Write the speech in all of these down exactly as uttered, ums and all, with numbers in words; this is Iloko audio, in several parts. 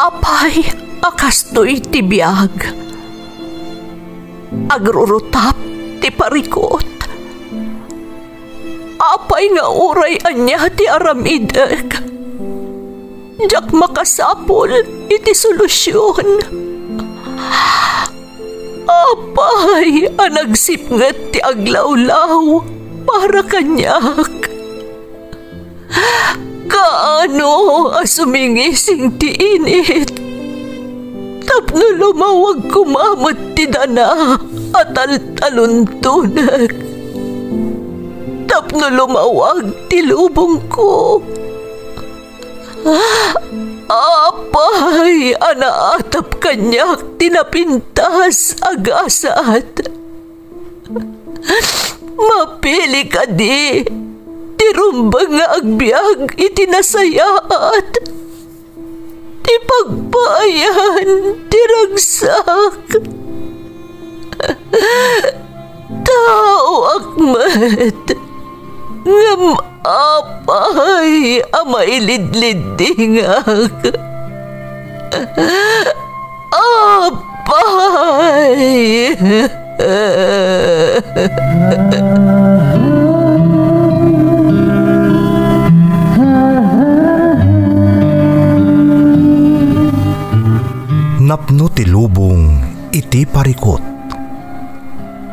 Apay a kastoy ti biag? Agrurutap ti parikut. Apay nga uray ania ti aramidek, diak makasapul iti solusion. Apay a nagsipnget ti aglawlaw para kaniak? Kaano a sumingising ti init tapno lumawag koma met ti dana a taltaluntonek, tapno lumawag ti lubongko? Apay a naatap kaniak ti napintas a gasat? Mapili kadi ti rumbeng nga agbiag iti nasayaat, ti pagpaayan ti ragsak? Taoak met, ngem apay a mailidliddingak? Apay! Napno ti lubong iti parikut.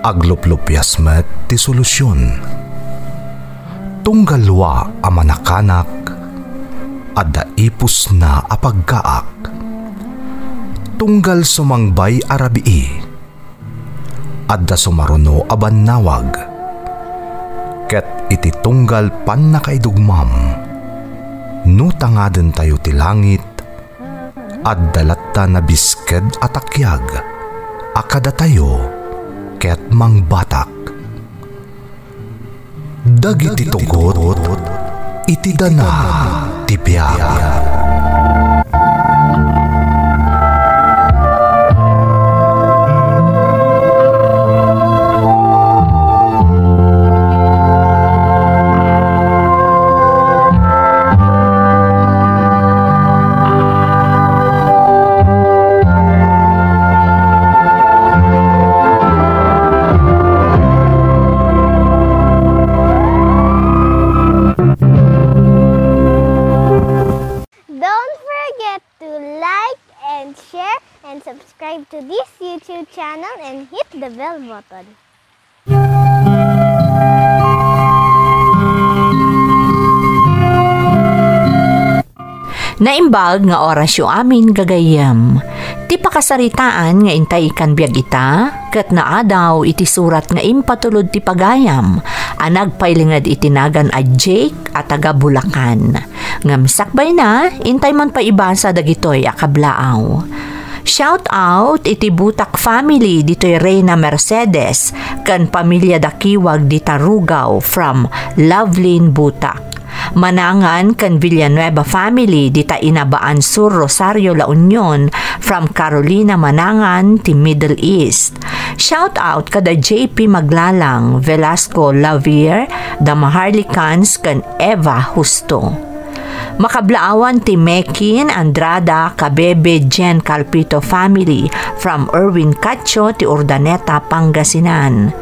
Agluplupias met ti solusion. Tunggal lua a manakanak, adda ipusna a pagkaak. Tunggal sumangbay a rabii, adda sumaruno a bannawag. Ket iti tunggal pannakaidugmam, no tangadentayo ti langit, adda latta nabisked a takiag a kadatayo ket mangbatak. Dagiti tugot iti dana ti biag. Don't forget to like and share and subscribe to this YouTube channel and hit the bell button. Naimbag nga orasyo amin, gagayyem. Ti pakasaritaan nga intay ikan biag ita, ket naadaw iti surat nga impatulod ti pagayam a nagpailinged iti nagan a Jake a taga Bulacan. Ngem sakbayna, intay man pay ibasa dagitoy a kablaaw. Shout out iti Butak family ditoy Reyna Mercedes ken pamilya da Kiwag dita Rugao from Lovelyn Butak. Manangan ken Villanueva family dita Inabaan Sur, Rosario, La Union from Carolina Manangan ti Middle East. Shout out kada J P Maglalang, Velasco Lavier, da Maharlikans ken Eva Justo. Makablaawan ti Mekin Andrada Kabebe Jen Calpito family from Erwin Cacho ti Urdaneta, Pangasinan.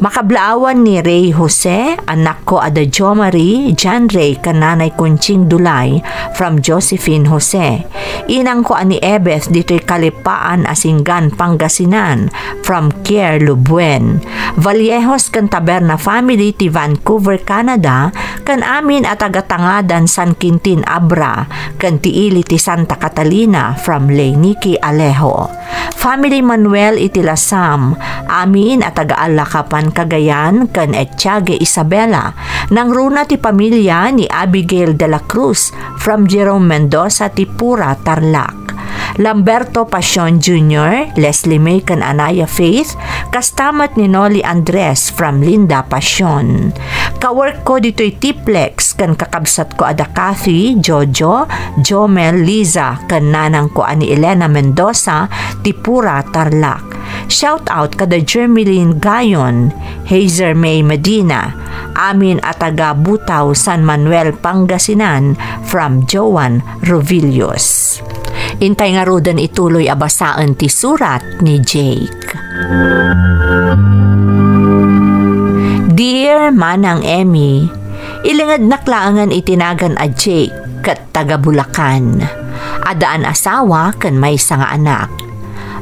Makablaawan ni Ray Jose, anakko a da Jomari, John Ray, ken Nanay Conching Dulay from Josephine Jose. Inangko a ni Ebeth ditoy Kalipaan a Singgan, Pangasinan from Kier Lubuen. Vallejos ken Taberna family ti Vancouver, Canada, ken amin a taga Tangadan, San Quintin, Abra, ken ti ili ti Santa Catalina from Leynicky Alejo. Family Manuel iti Lasam, amin a taga Alacapan, Cagayan, ken Etiague, Isabela. Nangruna ti pamilya ni Abigail de la Cruz from Jerome Mendoza, Tipura, Tarlac. Lamberto Pasion Junior, Leslie May ken Anaya Faith, kasta met ni Noli Andres from Linda Pasion. Kaworkko ditoy Tiplex ken kakabsatko a da Kathy, Jojo, Jomel, Liza, ken nanangko a ni Elena Mendoza, Tipura, Tarlac. Shout out kada Jermeline Gayon, Hazer May Medina, amin a taga Butao, San Manuel, Pangasinan, from Joan Rovilios. Intay ngaruden ituloy a basaen ti surat ni Jake. Dear Manang Emmy, ilingednak laengen iti nagan a Jake ket taga Bulacan. Addaan asawa ken maysa nga anak.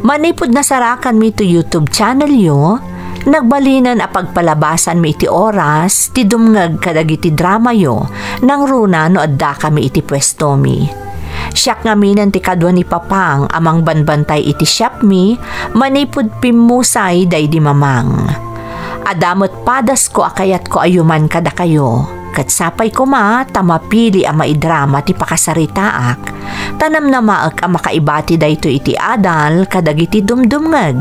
Manipud nasarakanmi to YouTube channel yo, nagbalinen a pagpalabasanmi iti oras ti dumngeg kadagiti drama yo nangruna no addakami iti puestomi. Siak ngaminen ti kadua ni Papang a mangbanbantay iti shopmi manipud pimmusay daydi Mamang. Adda met padasko a kayatko a yuman kadakayo, ket sapay koma ta mapili a maidrama ti pakasaritaak, ta namnamaek a makaibati daytoy iti adal kadagiti dumdumngeg,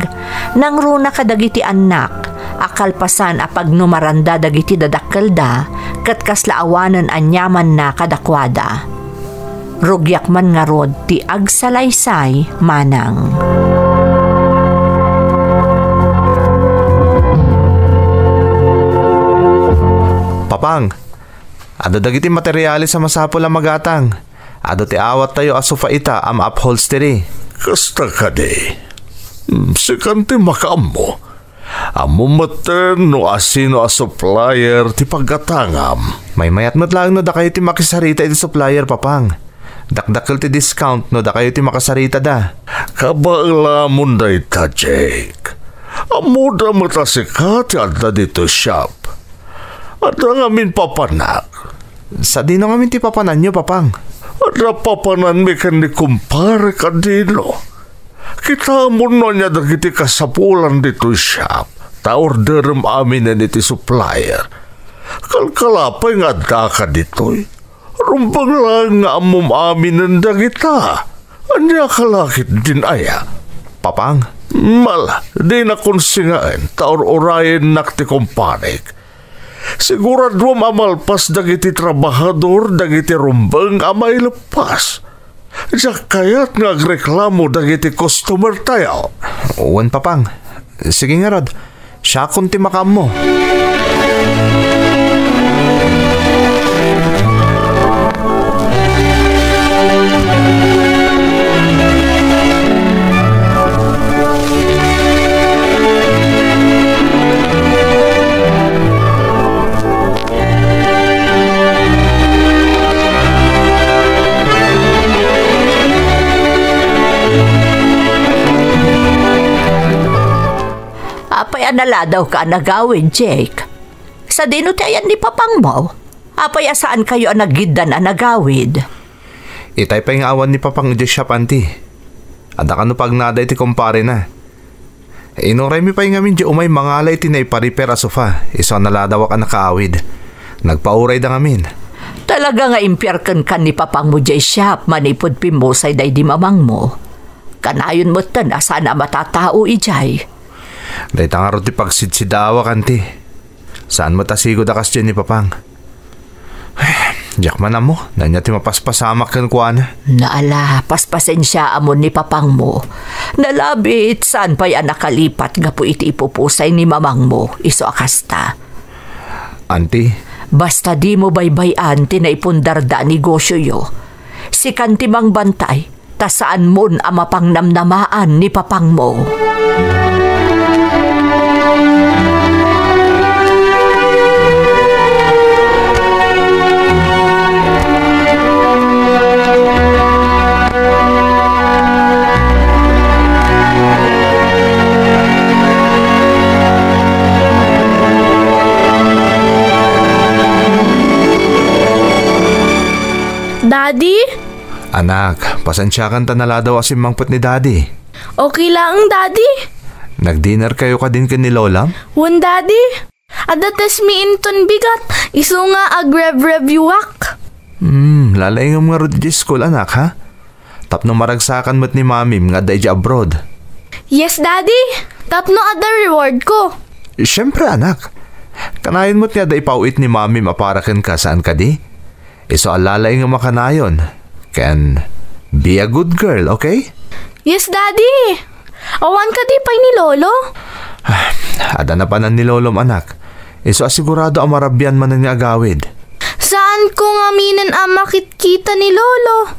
nangruna kadagiti annak, a kalpasan a pagnumaranda dagiti dadakkelda, ket kasla awanen aniamanna kadakuada. Rugiak man ngarud ti agsalaysay, Manang. Papang, adda dagiti materialis a masapul a magatang. Adu ti awattayo a sofa ita a ma-upholstery. Kasta kadi. Hmm, sikan ti makaammo. Ammom metten no asino a supplier ti paggatangam. Maymayat met laeng no dakayo ti makisarita iti supplier, Papang. Dakdakkel ti discount no dakayo ti makasaritada. Kabaelamon dayta, Jake. Ammoda met a sika ti adda ditoy shop. Adda ngamin papanak. Sadino ngamin ti papananyo, Papang? Adda papananmi ken ni kumpare Kadino. Kitamon no ania dagiti kasapulan ditoy shop, ta orderem aminen iti supplier. Kalkalapay nga addaka ditoy. Rumbeng laeng nga ammom aminen dagita. Ania ka la ketdin aya? Papang. Mala, dinak konsingaen, ta ur-urayennak ti kumparek. Siguraduam a malpas dagiti trabahador dagiti rumbeng a maileppas. Diak kayat nga agreklamo dagiti customertayo. Wen, Papang. Sige ngarud, siakon ti makaammo. Apay a naladawka a nagawid, Jake? Sadino ti ayan ni papangmo? Apay a saankayo a nagiddan a nagawid? Itay pay nga awan ni papang idiay shop, anti. Adda kano pagnada iti kumparena. Inuraymi pay ngamin diay umay mangala iti naipa-repair a sofa, isu a naladawak a nakaawid. Nagpaurayda ngamin. Talaga nga impiar kenka ni papangmo diay shop manipud pimmusay daydi mamangmo. Kanayon metten a saan a matatao idiay. Dayta ngarud ti pagsidsidaawak, anti. Saan met a sigud a kasdiay ni papang. Diak man ammo, no ania ti mapaspasamak kenkuana. Naala, paspasensiaamon ni papangmo. Nalabit, saan pay a nakalipat gapu iti ipupusay ni mamangmo, isu a kasta. Anti? Basta dimo baybay-an ti naipundarda a negosioyo. Sikan ti mangbantay, ta saanmon a mapangnamnamaan ni papangmo. Daddy? Anak, pasensiakan ta naladaw a simmangpet ni Daddy. Okay laeng, Daddy. Nag-dinner kayo kadin ken ni Lolam? Wen, Daddy. Adda testmi inton bigat, isu nga agrev-reviewak. Hmm, lalaingem ngarud idiay school, anak, ha? Tapno maragsakan met ni Mamim nga adda idiay abroad. Yes, Daddy. Tapno adda reward ko. Siyempre, anak. Kanayon met nga adda ipaw-it ni Mamim a para kenka, saan kadi? Isu a lalaingem a kanayon. Ken, be a good girl, okay? Yes, Daddy. Awan kadi pay ni Lolo? Adda napanan ni Lolom, anak. Isu a sigurado a marabian manen nga agawid. Saanko ngaminen a makitkita ni Lolo?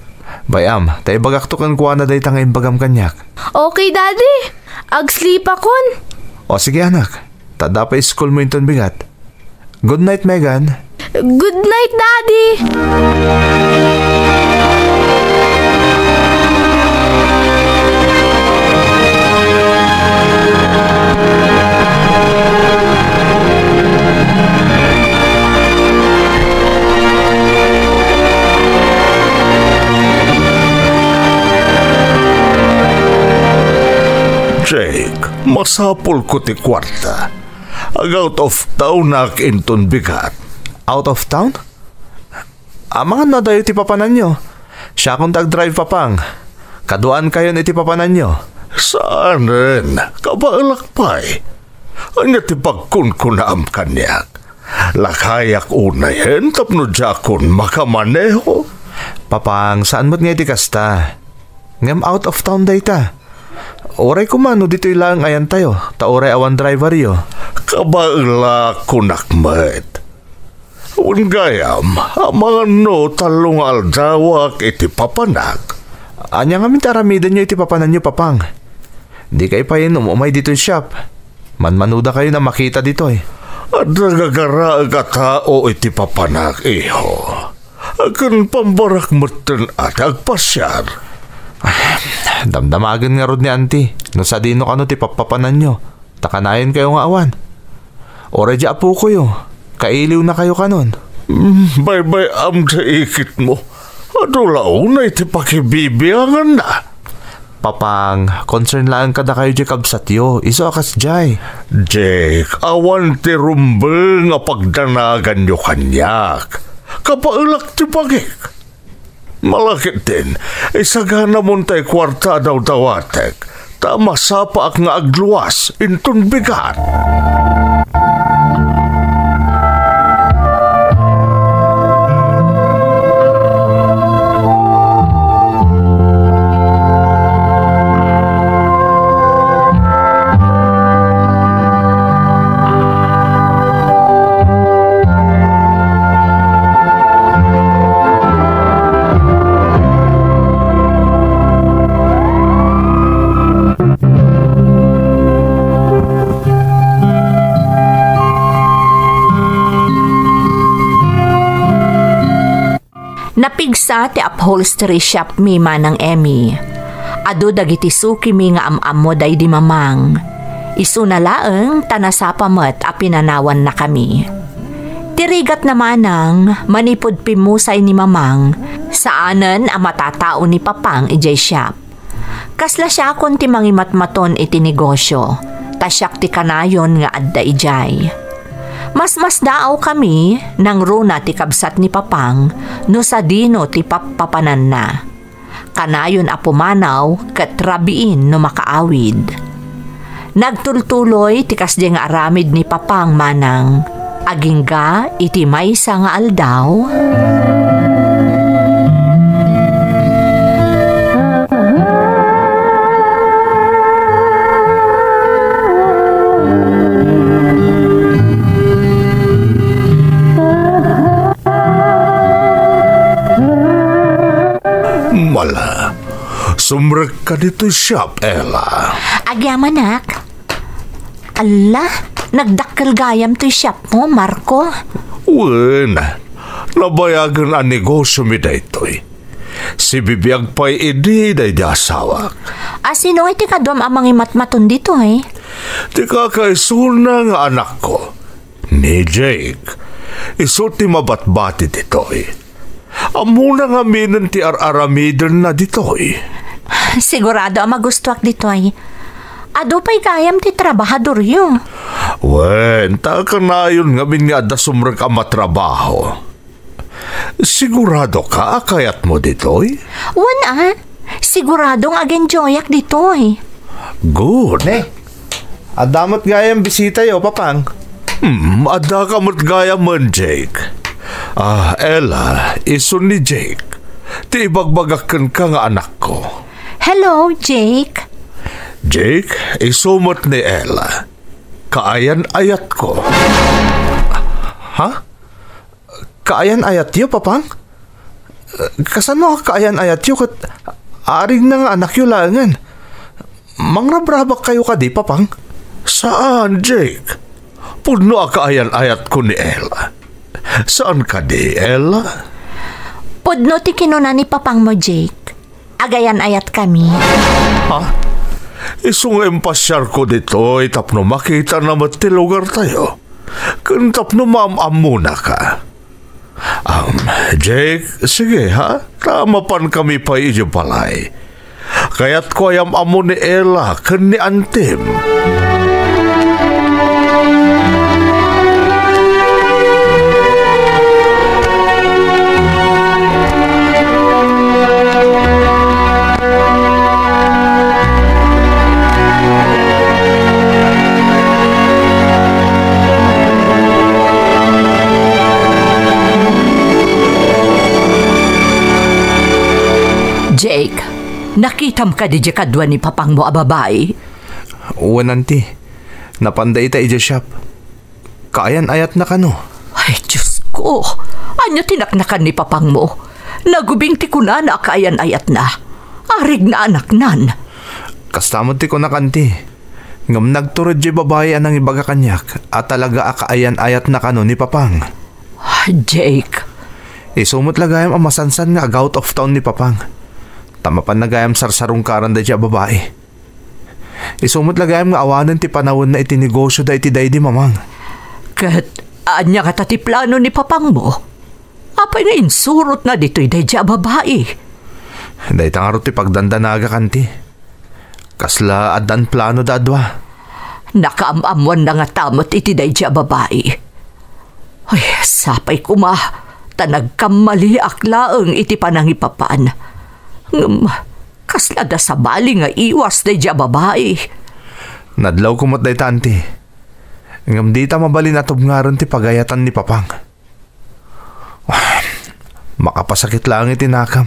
Bay-am, ta ibagakto kenkuana dayta nga imbagam kaniak. Okay, Daddy. Ag-sleep akon. O sige, anak. Ta adda pay iskulmo inton bigat. Good night, Megan. Good night, Daddy. Jake, masapulko ti kuarta. Ag-out of townak inton bigat. Out of town? Amangan no adayo ti papananyo. Siakon ti ag-drive, Papang. Kaduaankayon iti papananyo. Saanen, kabaelak pay. Ania ti pagkunkunaam kaniak? Lakayak unayen tapno diakon makamaneho? Papang, saan met nga iti kasta. Ngem out of town dayta. Uray koma no ditoy laeng ayantayo, ta uray awan driveryo. Kabaelak, kunak met. Wen gayam, amangan no tallo nga aldawak iti papanak. Ania ngamin ti aramidenyo iti papananyo, Papang? Dikay payen umumay ditoy shop. Manmanudakayon a makita ditoy. Adda gagaraek a tao iti papanak, iho. Ken pambarak metten a ti agpasiar. Damdamagen ngarud ni Auntie no sadino kano ti pappapananyo. Ta kanayonkayo nga awan. Uray di apokoyo, kailiwnakayo kanon. Mm, baybay-am ti ikitmo. Adu la unay ti pakibibianganna. Papang, concern laeng kadakayo di kabsatyo, isu a kasdiay. Jake, awan ti rumbeng a pagdanaganyo kaniak. Kabaelak ti bagik. Malaketdin, isaganamon tay kuarta a dawdawatek, ta masapaak nga agluas inton bigat. Napigsa ti upholstery shop mi, Manang Emmy. Adu dagiti sukimi nga am-ammo daydi Mamang. Isuna laeng ta nasapa met a pinanawannakami. Ti rigatna, Manang, manipud pimmusay ni Mamang, saanen a matatao ni Papang idiay shop. Kasla siakon ti mangimatmaton iti negosio, ta siak ti kanayon nga adda idiay. Masmasdaawkami nangruna ti kabsat ni Papang no sadino ti pappapananna. Kanayon a pumanaw ket rabiin no makaawid. Nagtultuloy ti kasdi nga aramid ni Papang, Manang. Agingga iti maysa nga aldaw. Mala, sumrekka ditoy shop, Ella. Agyamanak. Alla, nagdakkel gayam toy shop mo, Marco. Wen, nabayagen a negosiomi daytoy. Sibibiag pay idi daydi asawak. A, sino iti kaduam a mangimatmaton ditoy? Ti kakaisuna nga anakko, ni Jake. Isu ti mabatbati ditoy. Ammona ngaminen ti ar-aramidenna ditoy. Sigurado a magustuak ditoy. Adu pay gayam ti trabahadoryo. Wen, ta kanayon ngamin nga adda sumrek a matrabaho. Siguradoka a kayatmo ditoy? Wen a, sigurado nga ag-enjoyak ditoy. Good. Ne, adda met gayam bisitayo, Papang. Hmm, adda ka met gayamen, Jake. Ah, Ella, isu ni Jake. Ti ibagbagak kenka nga anakko. Hello, Jake. Jake, isu met ni Ella. Kaayan-ayatko. Ha? Kaayan-ayatyo, Papang? Kasano a kaayan-ayatyo ket arigna nga anakyo laengen? Mangrabrabak kayo kadi, Papang? Saan, Jake. Pudno a kaayan-ayatko ni Ella. Saan kadi, Ella? Pudno ti kinuna ni Papangmo, Jake. Agayan-ayatkami. Ha? Isu nga impasiarko ditoy tapno makitana met ti lugartayo. Ken tapno maam-ammonaka. Um, Jake, sige ha, ta mapankami pay idiay balay. Kayatko a yam-ammo ni Ella ken ni Antim. Jake, nakitam kadi diay kadua ni Papangmo a babai? Wen, Auntie. Napanda ita idiay shop. Kaayan-ayatna kano? Ay, Diyos ko! Ania ti naknakan ni Papangmo? Nagubing ti kunana a kaayan-ayatna. Arigna anaknan. Kasta met ti kunak, Auntie. Ngem nagtured diay babai a nangibaga kaniak a talaga a kaayan-ayatna kano ni Papang. Jake. Isu met la gayam a masansan nga ag-out of town ni Papang. Ta mapanna gayam sarsarungkaran daydiay a babai. Isu met la gayam nga awanen ti panawenna iti negosioda iti daydi, Mamang. Ket ania ngata ti plano ni Papangmo? Apay nga insurotna ditoy daydiay a babai? Dayta ngarud ti pagdandanagak, Auntie. Kasla addan planoda a dua. Nakaam-ammoanna ngata met iti daydiay a babai. Ay, sapay koma, ta nagkammaliak laeng iti panangipapan. Ngem, kasla adda sabali nga iwas daydiay a babai. Nadlawko met dayta, Auntie. Ngem dita mabalin a tubngaren ti pagayatan ni Papang. Makapasakit laeng iti nakam.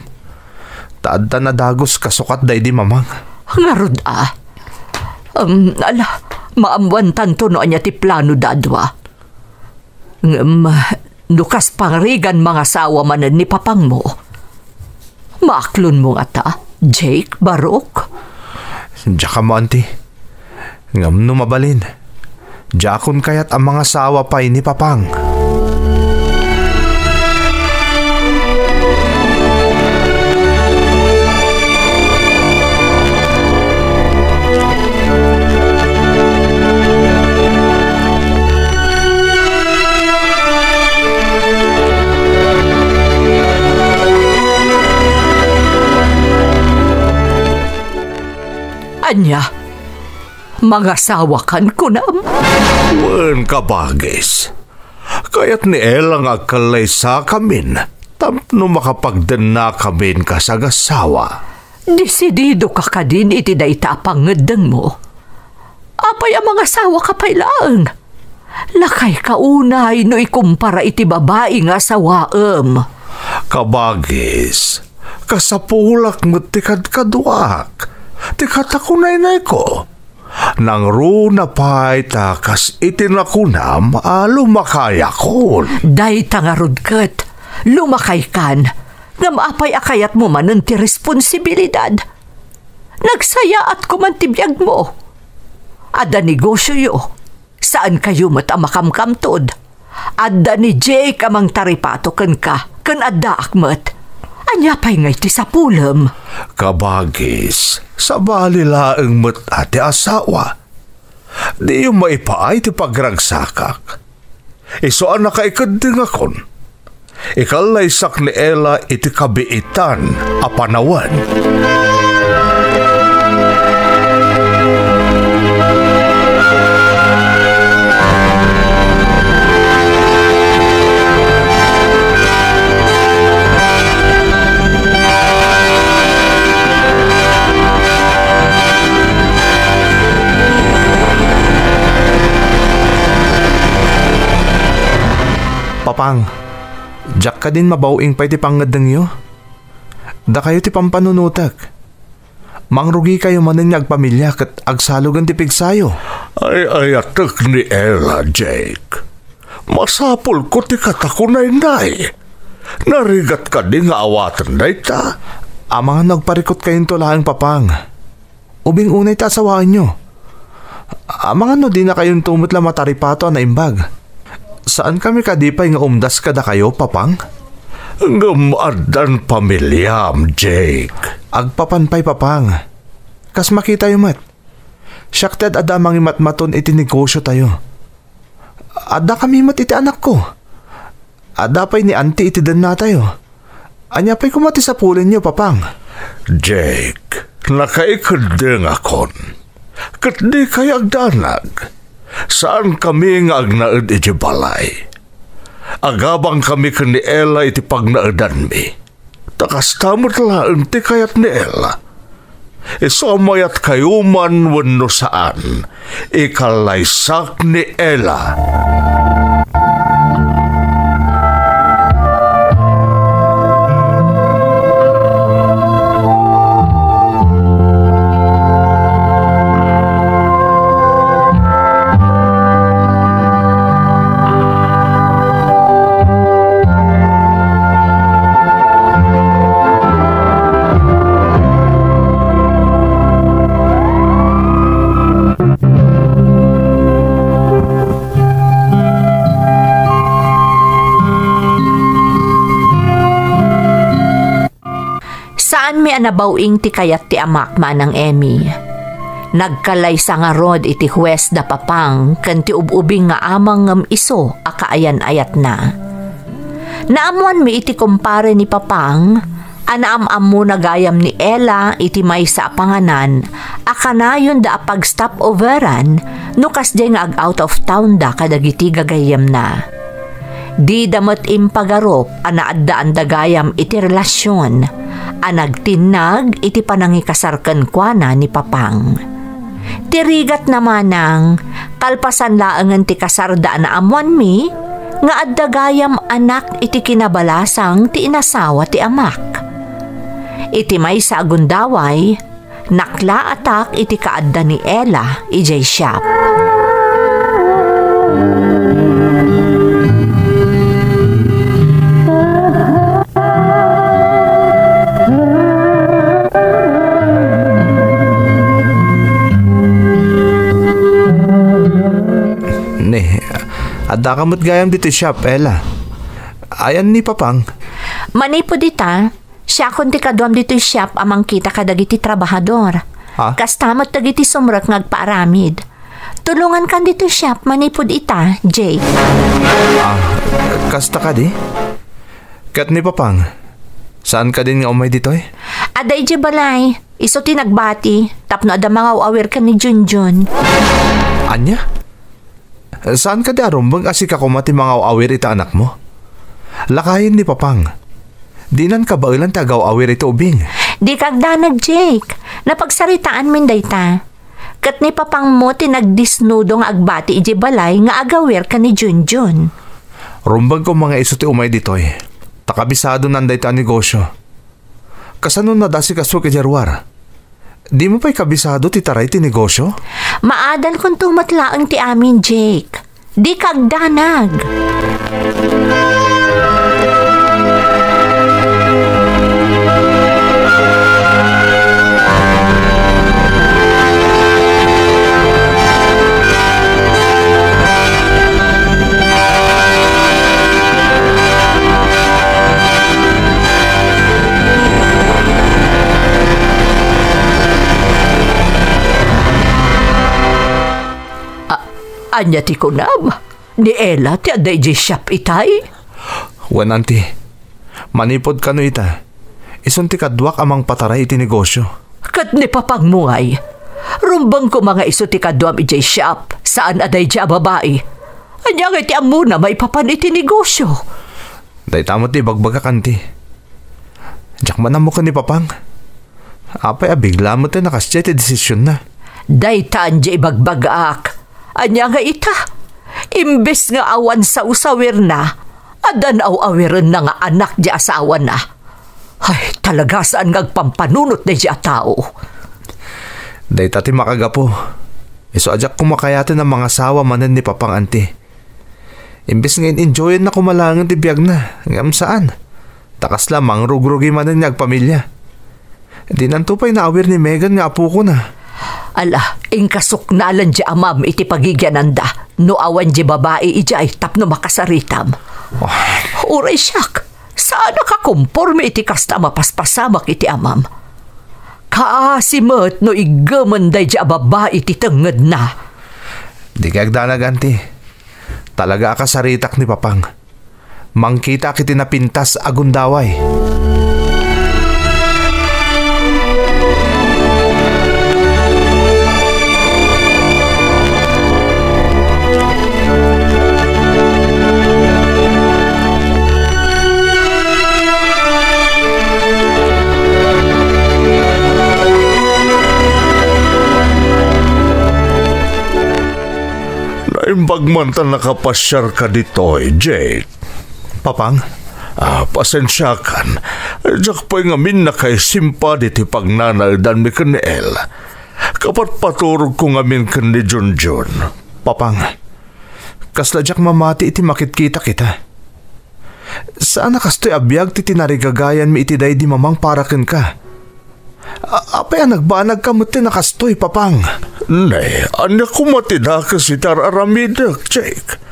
Ta addan a dagus kasukat daydi, Mamang. Ngarud a. Um, ala, maammoantanto no ania ti planoda a dua. Ngem, no kas pangrigan mangasawa manen ni Papangmo, maaklonmo ngata, Jake, Barok? Diak ammo, Auntie. Ngem no mabalin, diakon kayat a mangasawa pay ni Papang. Ania? Mangasawakan, kunam? Wen, kabagis. Kayat ni Ella nga agkallaysakamin tapno makapagdennakamin kas agasawa. Desididoka kadin iti dayta a pangngeddengmo? Apay a mangasawaka pay laeng? Lakayka unay no ikumpara iti babai nga asawaem. Kabagis, kasapulak met ti kadkaduak, ti katakunaynayko. Nangruna pay ta kas iti nakunam a lumakayakon. Dayta ngarud ket, lumakaykan, ngem apay a kayatmo manen ti responsibilidad? Nagsayaatko man ti biagmo. Adda negosioyo, saankayo met a makamkamtod. Adda ni Jake a mangtaripato kenka, ken addaak met. Ania pay ngay ti sapulem? Kabagis, sabali laeng met a ti asawa. Diyo maipaay ti pagragsakak. Isu a nakaikeddengakon. Ikallaysak ni Ella iti kabiitan a panawen. Papang, diak kadin mabaw-ing pay ti pangngeddengyo? Dakayo ti pampanunotek. Mangrugikayo manen nga agpamilia ket agsalogen ti pigsayo. Ay-ayatek ni Ella, Jake. Masapulko ti katakunaynay. Narigat kadi nga awaten dayta? Amangan no agparikutkayonto laeng, Papang. Ubing unay ta asawaenyo. Amangan no dinakayonto met la mataripato a naimbag. Saankami kadi pay nga umdas kadakayo, Papang? Ngem addan pamiliam, Jake. Agpapan pay, Papang. Kas makitayo met. Siak ti ad-adda a mangimatmaton iti negosiotayo. Addakami met iti anakko. Adda pay ni Auntie iti dennatayo. Ania pay koma ti sapulenyo, Papang? Jake, nakaikeddengakon. Ket dikay agdanag. Saankami nga agnaed iti balay. Agabangkami ken ni Ella iti pagnaedanmi. Ta kasta met laeng ti kayat ni Ella. Isu a mayatkayo man wenno saan, ikallaysak ni Ella. Saanmi a nabaw-ing ti kayat ti amak, Manang Emmy. Nagkallaysa ngarud iti hues da Papang ken ti ub-ubing nga amang ngem isu a kaayan-ayatna. Naammoanmi iti kumpare ni Papang a naam-ammona gayam ni Ella iti maysa a panganan a kanayonda a pag-stopoveran no kasdiay nga ag-out of town da kadagiti gagayyemna. Dida met impagarup a naaddaanda gayam iti relasion a nagtinnag iti panangikasar kenkuana ni Papang. Ti rigatna, Manang, kalpasan laengen ti kasarda a naammoanmi nga adda gayam anak iti kinabalasang ti inasawa ti amak. Iti maysa a gundaway, naklaatak iti kaadda ni Ella idiay shop. Ni, addaka met gayam ditoy shop, Ella. Ayan ni Papang? Manipud ita, siakon ti kaduam ditoy shop a mangkita kadagiti trabahador. Ha? Kasta met dagiti sumrek nga agpaaramid. Tulongankan ditoy shop manipud ita, Jake. Ah, kasta kadi? Ket ni Papang, saan kadin nga umay ditoy? Adda idiay balay. Isu ti nagbati tapno adda mangaw-awir ken ni Junjun. Ania? Saan kadi a rumbeng a sika koma ti mangaw-awir ita anakmo? Lakayen ni Papang. Dinan kabaelan ti agaw-awir iti ubing. Dika agdanag, Jake. Napagsaritaanmin dayta. Ket ni Papangmo ti nagdisnudo nga agbati idiay balay nga agawir ken ni Junjun. Rumbeng koma nga isu ti umay ditoy. Ta kabisadonan dayta a negosio. Kasano nadasikaso idiay ruar? Dimo pay kabisado ti taray ti negosio? Maadalkonto met laeng ti amin, Jake. Dika agdanag. A-, ania ti kunam? Ni Ella ti adda idiay shop itay? Wen, Auntie. Manipud kano ita, isun ti kaduak a mangpataray iti negosio. Ket ni Papangmo ngay? Rumbeng koma nga isu ti kaduam idiay shop, saan a daydiay a babai. Ania ngay ti ammona maipapan iti negosio? Dayta met ti ibagbagak, Auntie. Diak man ammo ken ni Papang. Apay a bigla met a nakasdiay ti desisionna? Dayta diay ibagbagak. Ania nga ita? Imbes nga awan sawsawirna, addan aw-awirenna nga anak diay asawana. Ay, talaga saan nga agpampanunot daydiay a tao. Dayta ti makagapu. Isu a diak koma kayaten a mangasawa manen ni Papang, Auntie. Imbes nga in-enjoyanna koma laengen ti biagna, ngem saan. Ta kasla mangrugrugi manen nga agpamilia. Dinanto pay naawir ni Megan nga apokona. Ala, inka suknalen ti amam iti pagigiananda no awan ti babai idiay tapno makasaritam. Oh. Uray siak, saanak a komporme iti kasta a mapaspasamak iti amam. Kaasi met no iggemen daydi a babai ti tengngedna. Dika agdanag, Auntie. Talaga a kasaritak ni Papang. Mangkitak iti napintas a gundaway. Naimbag man ta nakapasiarka ditoy, Jake. Papang? Ah, pasensiakan. Diak pay ngamin nakaisimpa diti pagnanaedanmi ken ni El. Kapatpaturogko ngamin ken ni Junjun. Papang, kasla diak mamati iti makitkita kita. Saan a kastoy a biag ti tinarigagayanmi iti daydi mamang para kenka. A-, apay a nagbanagka met ti nakastoy, Papang? Ne, ania koma ti dakes iti ar-aramidek, Jake?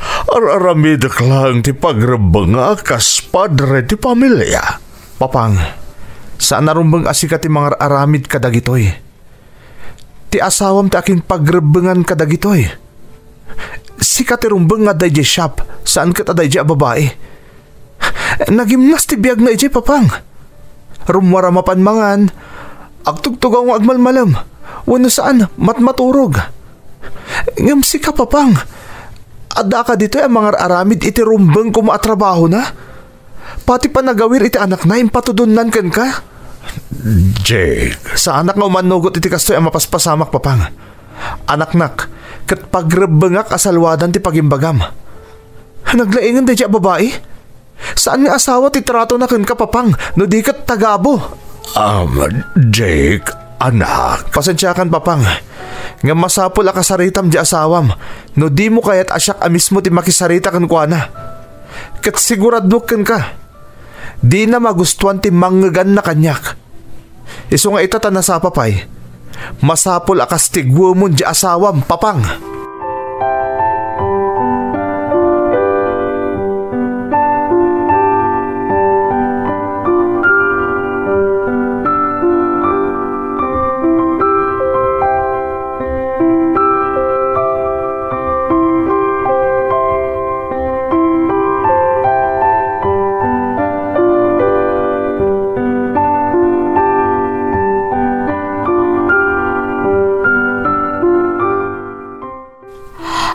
Ar-aramidek laeng ti pagrebbengak kas padre ti pamilia. Papang, saan a rumbeng a sika ti mangar-aramid kadagitoy. Ti asawam ti akinpagrebbengan kadagitoy. Sika ti rumbeng nga adda idiay shop, saan ket adda idiay a babai. Nagimnas ti biagna idiay, Papang. Rummuar a mapan mangan, agtugtugaw nga agmalmalem, wenno saan, matmaturog. Ngem sika, Papang, addaka ditoy a mangar-aramid iti rumbeng koma a trabahona? Pati panagawir iti anakna, impatudonnan kenka? Jake, saanak nga umannugot iti kastoy a mapaspasamak, Papang. Anaknak, ket pagrebbengak a salwadan ti pagimbagam. Naglaingen daydi a babai? Saan nga asawa ti tratona kenka, Papang, no di ket tagabu? Um, Jake, anak. Pasensiakan, Papang. Ngem masapul a kasaritam di asawam no dimo kayat a siak a mismo ti makisarita kenkuana. Ket siguraduek kenka, dina magustuan ti mangngeganna kaniak. Isu nga ita ta nasapa pay, masapul a kastiguemon di asawam, Papang.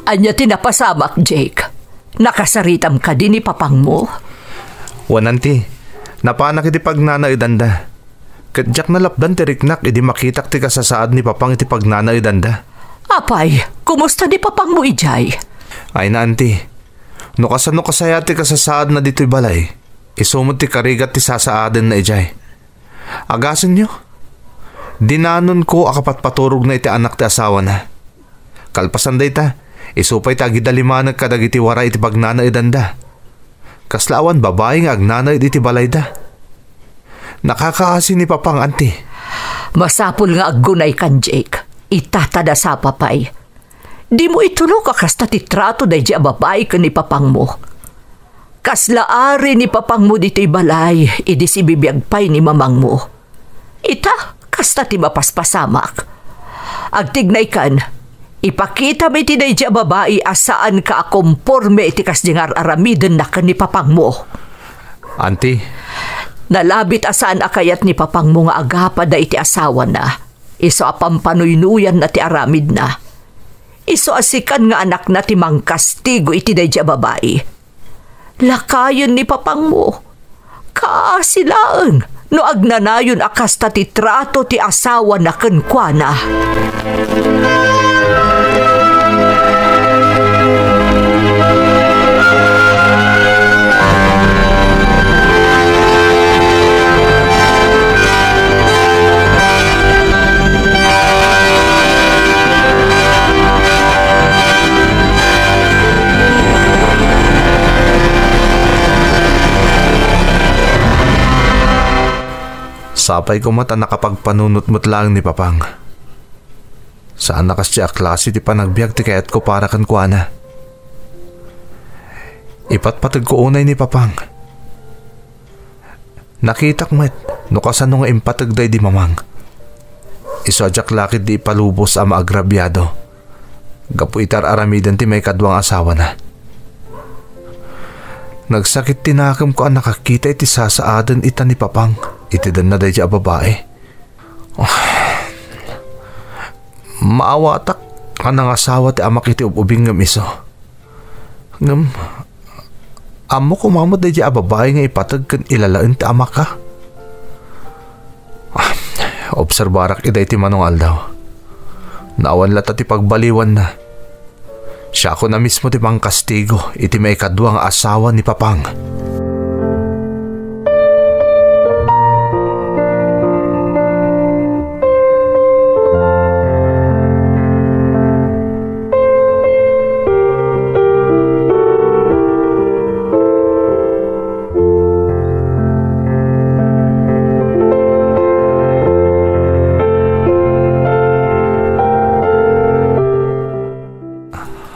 Ania ti napasamak, Jake? Nakasaritam kadi ni papangmo? Wen, Auntie, napanak iti pagnanaedanda. Ket diak nalapdan ti riknak idi makitak ti kasasaad ni Papang iti pagnanaedanda. Apay, kumusta ni papangmo idiay? Ay na, Auntie. No kasano kasayat ti kasasaadna ditoy balay, isu met ti karigat ti sasaadenna idiay. Agasenyo, dinanonko a kapatpaturogna iti anak ti asawana. Kalpasan dayta, isu pay ti agidalimanek kadagiti waray iti pagnanaedanda. Kasla awan babai nga agnanaed iti balayda. Nakakaasi ni Papang, Auntie. Masapul nga aggunaykan, Jake. Ita ta nasapa pay. Dimo itulok a kasta ti trato daydi a babai ken ni papangmo. Kasla ari ni papangmo ditoy balay idi sibibiag pay ni mamangmo. Ita, kasta ti mapaspasamak. Agtignaykan, ipakitam iti daydi a babai a saanka a komporme iti kasdi nga ar-aramidenna ken ni papangmo. Auntie. Nalabit a saan a kayat ni papangmo nga agapada iti asawana. Isu a pampanuynuyanna ti aramidna. Isu a sikan nga anakna ti mangkastigo iti daydi a babai. Lakayen ni papangmo. Kaasi laeng no agnanayon a kasta ti trato ti asawana kenkuana. Sapay koma ta nakapagpanunot met laeng ni Papang. Saan a kasdiay a klase ti panagbiag ti kayatko para kenkuana. Ipatpategko unay ni Papang. Nakitak met no kasano nga impateg daydi mamang. Isu a diak la ketdi ipalubos a maagrabiado gapu iti ar-aramiden ti maikadua nga asawana. Nagsakit ti nakemko a nakakita iti sasaaden ita ni Papang iti denna daydi a babai. Maawatak a nangasawa ti amak iti ub-ubing ngem isu. Ngem, ammo koma met daydi a babai nga ipateg ken ilalaen ti amaka? Ah, obserbarak ida iti mano nga aldaw. Naawan latta ti pagbaliwanna. Siakon a mismo ti mangkastigo iti maikadua nga asawa ni Papang.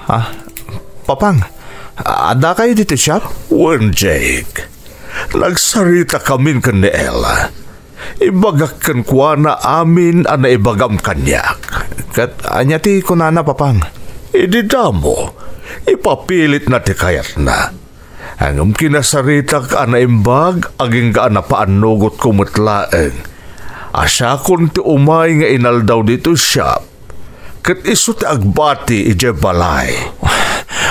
Ah, Papang, adda kayo ditoy shop? Wen, Jake. Nagsarita kamin ken ni Ella. Ibagak kenkuana amin a naibagam kaniak. Ket ania ti kunana, Papang? Idi damo, ipapilitna ti kayatna. Ngem kinasaritak a naimbag agingga a napaannugotko met laeng a siakon ti umay nga inaldaw ditoy shop ket isu ti agbati idiay balay.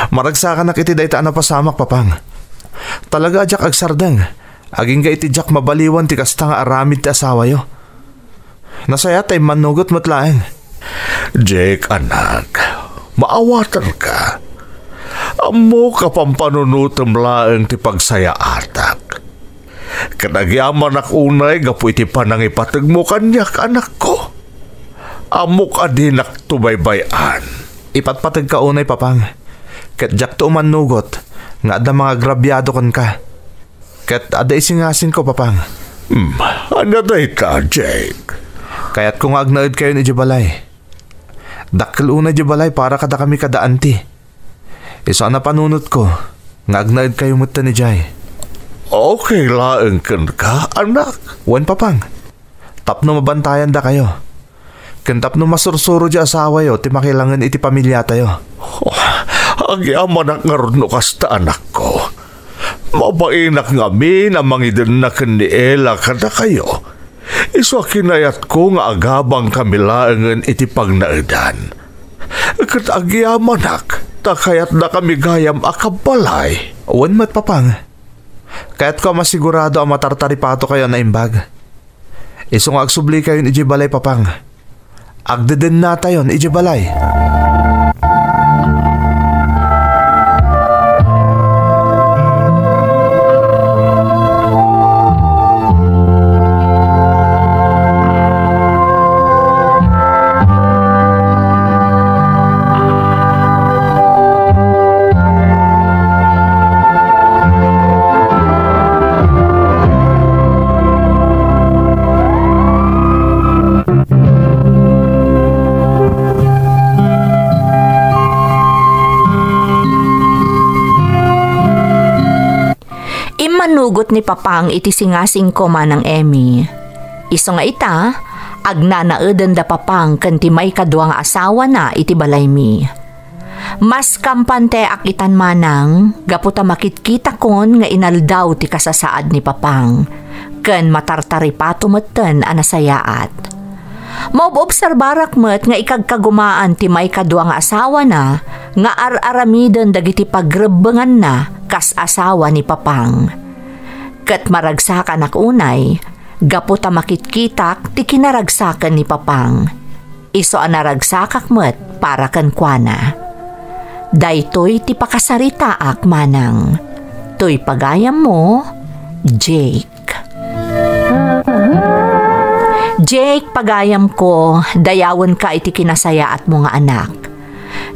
Maragsakanak iti dayta a napasamak, Papang. Talaga a diak agsardeng agingga iti diak mabaliwan ti kasta nga aramid ti asawayo. Nasayaat ta immannugot met laeng. Jake, anak, maawatanka. Ammok a pampanunotem laeng ti pagsayaatak. Ket agyamanak unay gapu iti panangipategmo kaniak, anakko. Ammok a dinakto baybay-an. Ipatpategka unay, Papang. Ket diakto umannugot nga adda mangagrabiado kenka. Ket adda isingasingko, Papang. Hmm, ania dayta, Jake? Kayatko nga agnaedkayon idiay balay. Dakkel unay diay balay para kadakami kada anti. Isu a napanunotko nga agnaedkayo metten idiay. Okay laeng kenka, anak? Wen, Papang. Tapno mabantayandakayo. Ken tapno masursuro diay asawayo ti makilangen iti pamiliatayo. Oh, agyamanak ngarud no kasta, anakko. Mabainak ngamin a mangidenna ken ni Ella kadakayo. Isu a kinayatko nga agabangkami laengen iti pagnaedan. Ket agyamanak ta kayatdakami gayam a kabbalay. Wen met, Papang. Kayatko a masigurado a matartaripatokayo a naimbag. Isu nga agsublikayon idiay balay, Papang. Agdedennatayon idiay balay. Immanugot ni Papang iti singasingko, Manang Emmy. Isu nga ita, agnanaeden da Papang ken ti maikadua nga asawana iti balaymi. Maskangpantay ak itan, Manang, gapu ta makitkitakon nga inaldaw ti kasasaad ni Papang, ken matartaripato metten a nasayaat. Maob-obserbarak met nga ikagkagumaan ti maikadua nga asawana nga ar-aramiden dagiti pagrebbenganna kas asawa ni Papang. Ket maragsakanak unay, gapu ta makitkitak ti kinaragsaken ni Papang. Isu a naragsakak met para kenkuana. Daytoy ti pakasaritaak, Manang. Toy pagayammo, Jake. Jake, pagayamko, dayawenka iti kinasayaatmo nga anak.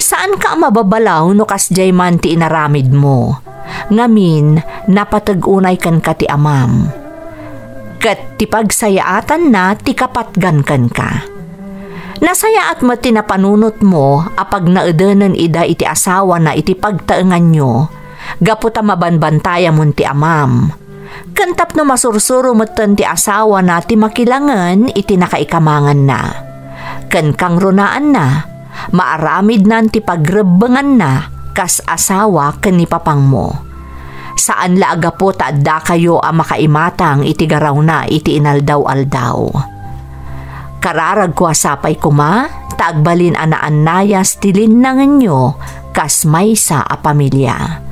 Saanka a mababalaw no kasdiay man ti inaramidmo. Ngamin, napateg unay kenka ti amam. ket ti pagsayaatanna ti kapatgan kenka. Nasayaat met ti napanunotmo a pagnaedenen ida iti asawana iti pagtaenganyo, gapu ta mabanbantayamon ti amam. Ken tapno masursuro metten ti asawana ti makilangen iti nakaikamanganna. Ken kangrunaanna, maaramidnan ti pagrebbenganna kas asawa ken ni papangmo. Saan la a gapu ta addakayo a makaimatang iti garawna iti inaldaw-aldaw. Kararagko a sapay koma ta agbalin a naannayas ti linnangenyo kas maysa a pamilia.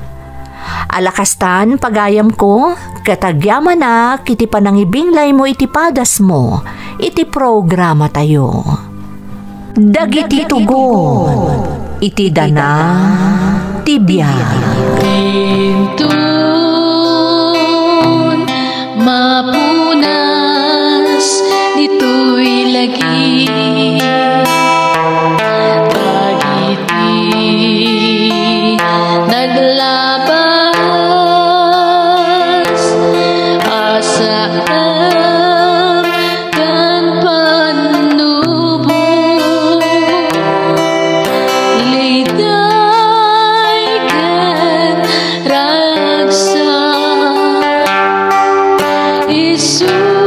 Ala kastan, pagayamko, ket agyamanak iti panangibinglaymo iti padasmo iti programatayo. Dagiti tugon iti dana ti biag. Inton mapunas ditoy lagi, dagiti naglabas a saem ken pannubo, liday ken ragsak. Isu